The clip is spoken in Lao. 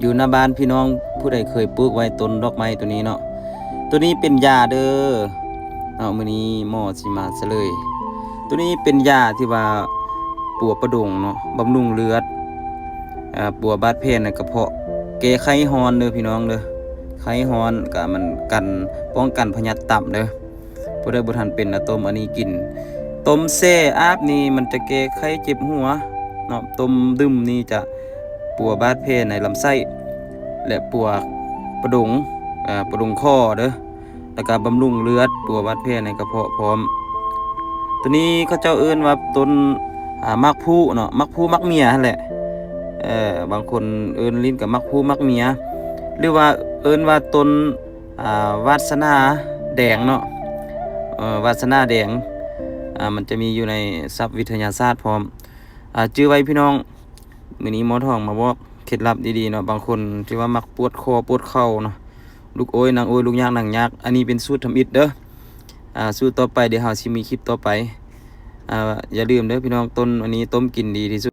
ຢູ່ໜ້າບ້ານພີ່ນ້ອງຜູ້ໃດເຄີຍປູກໄວ້ຕົ້ນດອກໄມ້ໂຕນີ້ເນາະ ໂຕນີ້ເປັນຢາເດີເນາະ. ມື້ນີ້ໝໍຊິມາສະເຫຼີຍ ໂຕນີ້ເປັນຢາທີ່ວ່າປົວປະດົງເນາະ ບຳລຸງເລືອດ ເອີ ປົວບາດແຜໃນກະເພາະ ແກ້ໄຂ້ຮ້ອນເດີພີ່ນ້ອງເດີ ໄຂ້ຮ້ອນກະມັນກັນ ປ້ອງກັນພະຍາດຕັບເດີ. ຜູ້ໃດບໍ່ທັນເປັນນະ ຕົ້ມອັນນີ້ກິນ ຕົ້ມແຊ່ອາບນີ້ມັນຈະແກ້ໄຂ້ເຈັບຫົວເນາະ ຕົ້ມດື່ມນີ້ຈະປົວບາດແຜໃນລຳໄສ້ ແລະ ປົວປະດົງ ອາ ປະດົງຄໍເດີ ແລ້ວກະບຳລຸງເລືອດ ປົວບາດແຜໃນກະເພາະພ້ອມ. ໂຕນີ້ເຂົາເຈົ້າເອີ້ນວ່າຕົ້ນ ອາ ໝາກພູເນາະ ໝາກພູໝາກເມຍຫັ້ນແຫຼະ ເອີ ບາງຄົນເອີ້ນຫຼິ້ນກະໝາກພູໝາກເມຍ ຫຼືວ່າເອີ້ນວ່າຕົ້ນ ອາ ວາດສະໜາແດງເນາະ ເອີ ວາດສະໜາແດງ ອາ ມັນຈະມີຢູ່ໃນສັບວິທະຍາສາດພ້ອມ ອາ ຈື່ໄວ້ພີ່ນ້ອງ. ມື້ນີ້ໝໍທອງມາບອກເຄັດລັບດີໆເນາະ ບາງຄົນທີ່ວ່າມັກປວດຄໍປວດເຂົ່າເນາະ ລູກໂອ້ຍນາງໂອ້ຍ ລູກຍາກນາງຍາກ ອັນນີ້ເປັນສູດທຳອິດເດີ. ອາ ສູດຕໍ່ໄປ ດຽວເຮົາຊິມີຄລິບຕໍ່ໄປ ອາ ຢ່າລືມເດີພີ່ນ້ອງ ຕົ້ນອັນນີ້ຕົ້ມກິນດີທີ່ສຸດ.